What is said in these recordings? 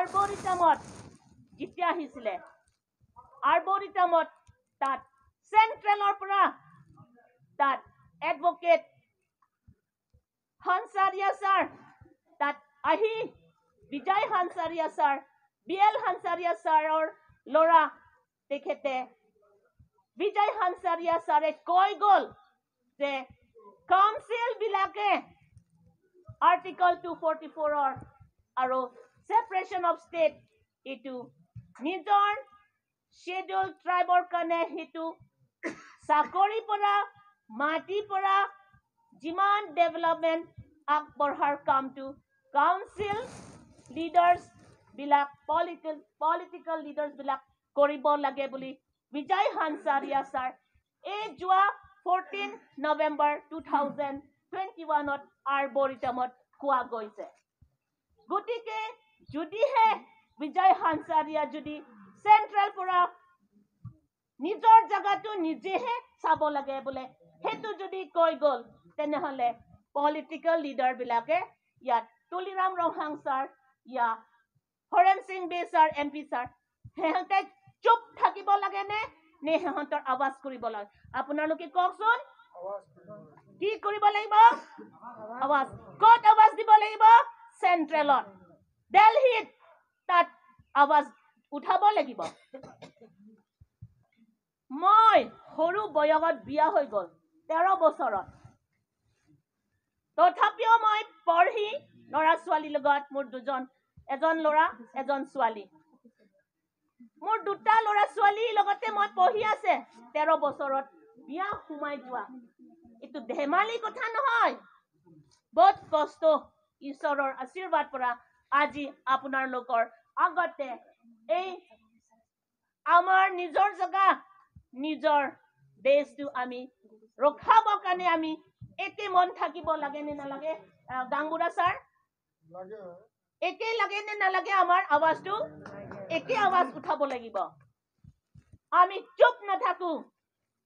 আৰ্বৰিটামত যেতিয়া আহিছিলে, আৰ্বৰিটামত তাত চেণ্ট্ৰেলৰ পৰা তাত এডভকেট হানচাৰিয়া ছাৰ তাত আহি, বিজয় হানচাৰিয়া ছাৰ, বি এল হানচাৰিয়া ছাৰৰ ল'ৰা তেখেতে বিজয় হানচাৰিয়া ছাৰে কৈ গ'ল যে কাউন্সিলবিলাকে আৰ্টিকল 244ৰ আৰু ছেপাৰেশ্যন অফ ষ্টেট এইটো নিজৰ শ্বেডিউল ট্ৰাইবৰ কাৰণে সেইটো চাকৰিৰ পৰা, মাটিৰ পৰা যিমান ডেভেলপমেণ্ট আগবঢ়াৰ কামটো কাউন্সিল লিডাৰ্ছবিলাক, পলিটিকেল লিডাৰ্ছবিলাক কৰিব লাগে বুলি বিজয় হানচাৰিয়া ছাৰ এই যোৱা 14 নৱেম্বৰ 2021ত আৰ্বৰিটামত কোৱা গৈছে। গতিকে যদিহে বিজয় হানচাৰিয়া যদি চেণ্ট্ৰেল পৰা নিজৰ জেগাটো নিজেহে চাব লাগে বোলে সেইটো যদি কৈ গ'ল, তেনেহ'লে পলিটিকেল লিডাৰবিলাকে ইয়াত তুলিৰাম ৰংহাং ছাৰ, ইয়া হৰেণ সিং বে ছাৰ, এম পি ছাৰ, সিহঁতে চুপ থাকিব লাগে নে নে সিহঁতৰ আৱাজ কৰিব লাগে? আপোনালোকে কওকচোন, কি কৰিব লাগিব? আৱাজ ক'ত আৱাজ দিব লাগিব? চেণ্ট্ৰেলত, দেলহিত তাত আৱাজ উঠাব লাগিব। মই সৰু বয়সত বিয়া হৈ গ'ল, 13 বছৰত, তথাপিও মই পঢ়ি ল'ৰা ছোৱালীৰ লগত, মোৰ দুজন, এজন ল'ৰা এজন ছোৱালী, মোৰ দুটা ল'ৰা ছোৱালীৰ লগতে মই পঢ়ি আছে। 13 বছৰত বিয়া সোমাই যোৱা এইটো ধেমালি কথা নহয়, বহুত কষ্ট। ঈশ্বৰৰ আশীৰ্বাদ পৰা আজি আপোনালোকৰ আগতে এই আমাৰ নিজৰ জেগা, নিজৰ দেশটো আমি ৰখাবৰ কাৰণে আমি একে মন থাকিব লাগে নে নালাগে? গাংবুঢ়া ছাৰ, একে লাগে নে নালাগে? আমাৰ আৱাজটো একে আৱাজ উঠাব লাগিব, আমি চুপ নাথাকো।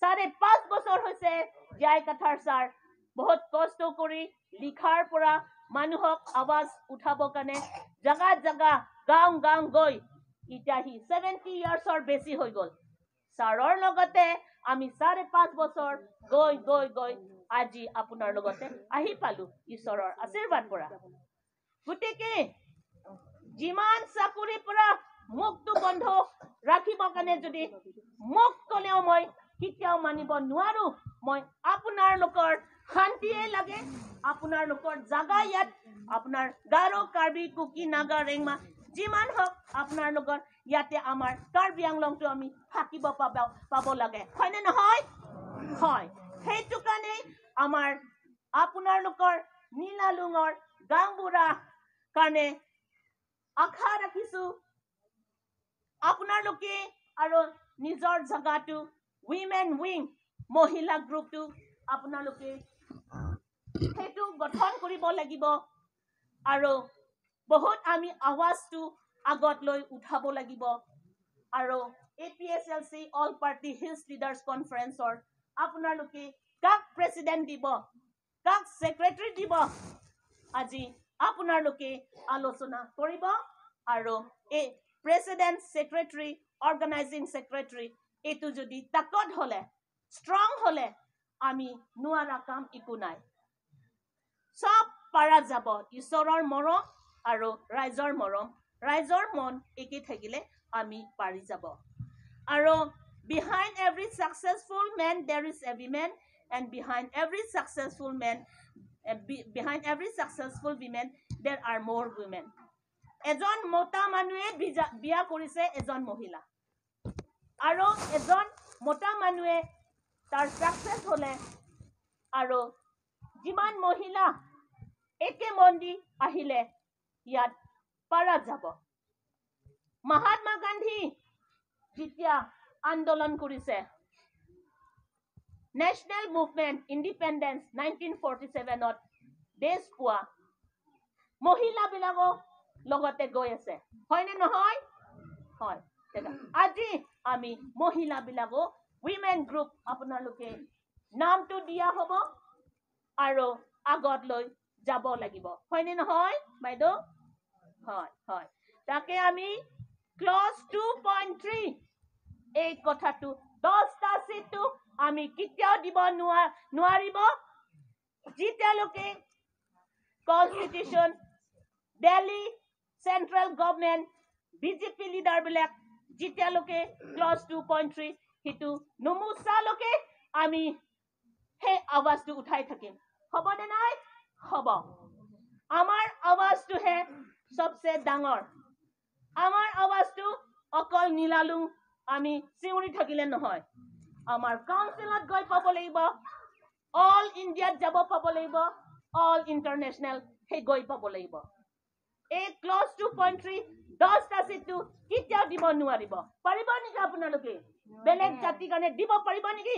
5.5 বছৰ হৈছে জয় কাথাৰ ছাৰ বহুত কষ্ট কৰি লিখাৰ পৰা মানুহক আৱাজ উঠাবৰ কাৰণে জেগা জেগা, গাঁও গাঁও গৈ এতিয়া সি 70 ইয়াৰ্ছৰ বেছি হৈ গ'ল। ছাৰৰ লগতে আমি 5.5 বছৰ গৈ গৈ গৈ আজি আপোনাৰ লগতে আহি পালো ঈশ্বৰৰ আশীৰ্বাদ পৰা। গতিকে যিমান চাকৰিৰ পৰা মুখটো বন্ধ ৰাখিবৰ কাৰণে যদি মোক ক'লেও মই কেতিয়াও মানিব নোৱাৰো। মই আপোনালোকৰ শান্তিয়ে লাগে, আপোনালোকৰ জাগা ইয়াত আপোনাৰ গাৰো, কাৰ্বি, কুকি, নাগা, ৰেংমা যিমান হওক আপোনালোকৰ ইয়াতে আমাৰ কাৰ্বি আংলংটো আমি থাকিব পাব লাগে, হয়নে নহয়? হয়। সেইটো কাৰণে আমাৰ আপোনালোকৰ নীলালুঙৰ গাঁওবুঢ়া কাৰণে আশা ৰাখিছো আপোনালোকে আৰু নিজৰ জেগাটো উইমেন উইং মহিলা গ্ৰুপটো আপোনালোকে সেইটো গঠন কৰিব লাগিব আৰু বহুত আমি আৱাজটো আগত লৈ উঠাব লাগিব। আৰু APSLC all party hills leaders কনফাৰেন্সৰ আপোনালোকে কাক প্ৰেচিডেণ্ট দিব, কাক ছেক্ৰেটাৰী দিব আজি আপোনালোকে আলোচনা কৰিব আৰু এই প্ৰেচিডেণ্ট, ছেক্ৰেটাৰী, অৰ্গেনাইজিং ছেক্ৰেটাৰী এইটো যদি তাকত হ'লে, ষ্ট্ৰং হ'লে আমি নোৱাৰা কাম একো নাই, চব পাৰা যাব। ঈশ্বৰৰ মৰম আৰু ৰাইজৰ মৰম, ৰাইজৰ মন একে থাকিলে আমি পাৰি যাব। আৰু behind every successful man there is a women and behind every successful man, behind every successful women there are more women. এজন মতা মানুহে বিয়া কৰিছে এজন মহিলা আৰু এজন মতা মানুহে তাৰ ছাকচেছ হ'লে আৰু যিমান মহিলা একে মন দি আহিলে ইয়াত পাৰা যাব। মহাত্মা গান্ধী যেতিয়া আন্দোলন কৰিছে নেশ্যনেল মুভমেণ্ট ইণ্ডিপেণ্ডেঞ্চ 1947ত দেশ পোৱা মহিলাবিলাকক লগতে গৈ আছে, হয়নে নহয়? হয়। আজি আমি মহিলাবিলাকো উইমেন গ্ৰুপ আপোনালোকে নামটো দিয়া হ'ব আৰু আগত লৈ যাব লাগিব, হয়নে নহয় বাইদেউ? হয় হয়। তাকে আমি ক্লজ 2.3 এই কথাটো 10টা চিটটো আমি কেতিয়াও দিব নোৱাৰিব, যেতিয়ালৈকে constitution Delhi central government BJP লিডাৰবিলাক যেতিয়ালৈকে ক্লজ 2.3 সেইটো নুমুচালৈকে আমি সেই আৱাজটো উঠাই থাকিম। হ'বনে নাই? হ'ব। আমাৰ আৱাজটোহে চবচে ডাঙৰ। আমাৰ আৱাজটো অকল নীলালুং আমি চিঞৰি থাকিলে নহয়, আমাৰ কাউন্সিলত গৈ পাব লাগিব, অল ইণ্ডিয়াত যাব পাব লাগিব, অল ইণ্টাৰনেশ্যনেল সেই গৈ পাব লাগিব। এই ক্লজ 2.3 10টা চিটটো কেতিয়াও দিব নোৱাৰিব। পাৰিব নেকি আপোনালোকে? বেলেগ জাতিৰ কাৰণে দিব পাৰিব নেকি?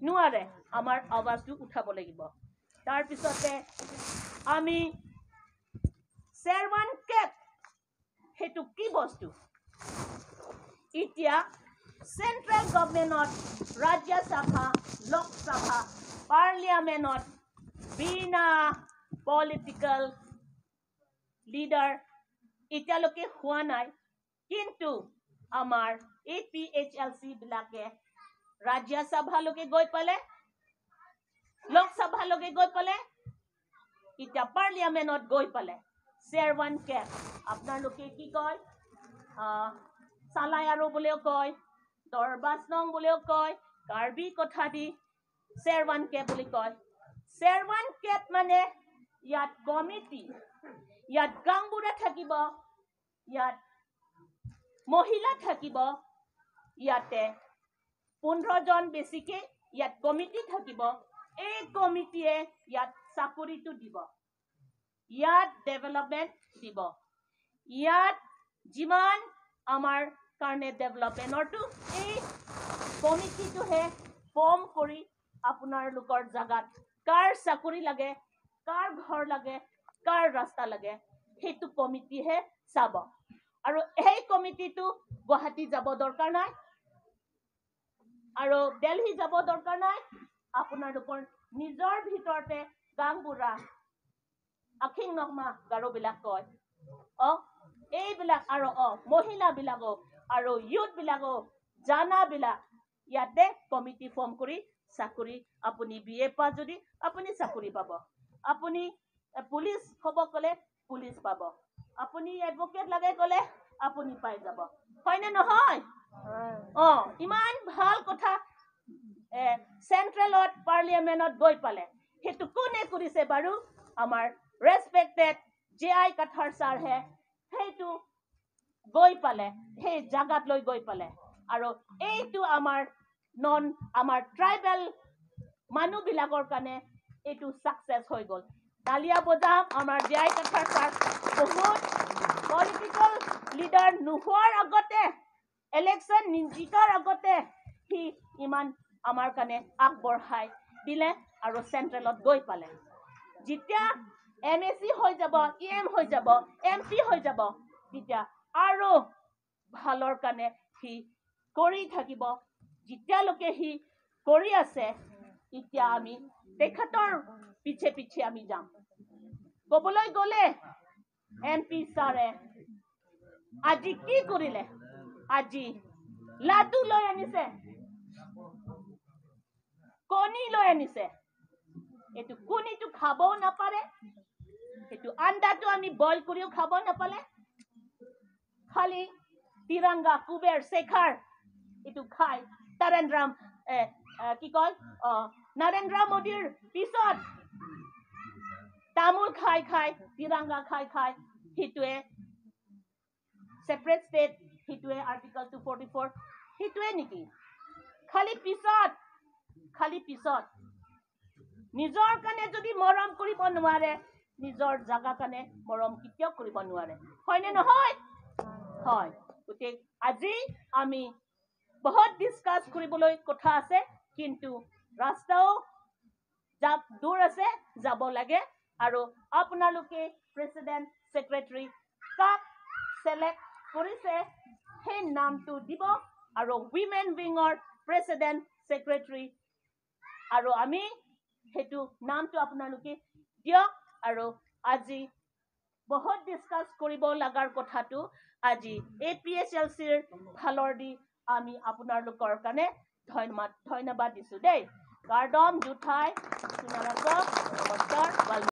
নোৱাৰে। আমাৰ আৱাজটো উঠাব লাগিব। তাৰপিছতে আমি শ্বেৰৱান কেপ সেইটো কি বস্তু? এতিয়া চেণ্ট্ৰেল গভমেণ্টত ৰাজ্যসভা, লোকসভা, পাৰ্লিয়ামেণ্টত বিনা পলিটিকেল লিডাৰ এতিয়ালৈকে হোৱা নাই, কিন্তু আমাৰ এই পি এইচ এল চি বিলাকে ৰাজ্যসভালৈকে গৈ পালে, লোকসভালৈকে গৈ পালে, এতিয়া পাৰ্লিয়ামেণ্টত গৈ পালে। শ্বেৰৱান কেপ আপোনালোকে কি কয়, চালাই আৰু বুলিও কয়, দৰবাচনং বুলিও কয়, কাৰ্বি কথা দি শ্বেৰৱান কেপ বুলি কয়। শ্বেৰৱান কেপ মানে ইয়াত কমিটি, ইয়াত গাঁওবুঢ়া থাকিব, ইয়াত মহিলা থাকিব, ইয়াতে 15জন বেছিকে ইয়াত কমিটি থাকিব। এই কমিটিয়ে ইয়াত চাকৰিটো দিব, ইয়াত ডেভেলপমেণ্ট দিব, ইয়াত যিমান আমাৰ কাৰণে ডেভেলপমেণ্টৰটো এই কমিটিটোহে ফৰ্ম কৰি আপোনালোকৰ জাগাত কাৰ চাকৰি লাগে, কাৰ ঘৰ লাগে, কাৰ ৰাস্তা লাগে, সেইটো কমিটিহে চাব। আৰু সেই কমিটিটো গুৱাহাটী যাব দৰকাৰ নাই আৰু দেলহি যাব দৰকাৰ নাই। আপোনালোকৰ নিজৰ ভিতৰতে গাঁওবুঢ়া, আখিং নগমা গাৰোবিলাক কয়, এইবিলাক আৰু মহিলাবিলাকো আৰু ইউথবিলাকো জানাবিলাক ইয়াতে কমিটি ফৰ্ম কৰি চাকৰি, আপুনি বি এ পাছ যদি আপুনি চাকৰি পাব, আপুনি পুলিচ হ'ব ক'লে পুলিচ পাব, আপুনি এডভকেট লাগে ক'লে আপুনি পাই যাব। হয়নে নহয়? ইমান ভাল কথা চেণ্ট্ৰেলত পাৰ্লিয়ামেণ্টত গৈ পালে। সেইটো কোনে কৰিছে বাৰু? আমাৰ ৰেচপেক্টেড জে আই কাথাৰ ছাৰহে সেইটো গৈ পালে, সেই জাগাত লৈ গৈ পালে। আৰু এইটো আমাৰ নন আমাৰ ট্ৰাইবেল মানুহবিলাকৰ কাৰণে এইটো ছাকচেছ হৈ গ'ল। তালিয়া বজাম আমাৰ জে আই কাথাৰ ছাৰ। বহুত পলিটিকেল লিডাৰ নোহোৱাৰ আগতে, ইলেকশ্যন জিকাৰ আগতে সি ইমান আমাৰ কাৰণে আগবঢ়াই দিলে আৰু চেণ্ট্ৰেলত গৈ পালে। যেতিয়া এম এ চি হৈ যাব, ই এম হৈ যাব, এম পি হৈ যাব, তেতিয়া আৰু ভালৰ কাৰণে সি কৰি থাকিব। যেতিয়ালৈকে সি কৰি আছে, এতিয়া আমি তেখেতৰ পিছে পিছে আমি যাম। ক'বলৈ গ'লে এম পি ছাৰে আজি কি কৰিলে? আজি লাডু লৈ আনিছে, কণী লৈ আনিছে। এইটো কণীটো খাবও নাপাৰে, সেইটো আণ্ডাটো আমি বইল কৰিও খাব নাপালে, খালি তিৰংগা, কুবেৰ, শেখাৰ এইটো খাই নৰেন্দ্ৰ কি কয় নৰেন্দ্ৰ মোদীৰ পিছত তামোল খাই খাই তিৰংগা খাই খাই সেইটোৱে ছেপাৰেট ষ্টেট, সেইটোৱে আৰ্টিকল 244, সেইটোৱে নেকি? খালি পিছত, খালি পিছত নিজৰ কাৰণে যদি মৰম কৰিব নোৱাৰে, নিজৰ জাগা কাৰণে মৰম কেতিয়াও কৰিব নোৱাৰে। হয়নে নহয়? হয়। গতিকে আজি আমি বহুত ডিছকাছ কৰিবলৈ কথা আছে, কিন্তু ৰাস্তাও দূৰ আছে, যাব লাগে। আৰু আপোনালোকে প্ৰেচিডেণ্ট, ছেক্ৰেটাৰী কাক চিলেক্ট কৰিছে সেই নামটো দিব, আৰু উইমেন উইঙৰ প্ৰেচিডেণ্ট, ছেক্ৰেটাৰী আৰু আমি সেইটো নামটো আপোনালোকে দিয়ক। আৰু আজি বহুত ডিছকাছ কৰিব লগাৰ কথাটো আজি এ পি এইচ এল চিৰ ফালৰ দি আমি আপোনালোকৰ কাৰণে ধন্যবাদ ধন্যবাদ দিছোঁ দেই। কাৰ্দম জুঠাই, নমস্কাৰ।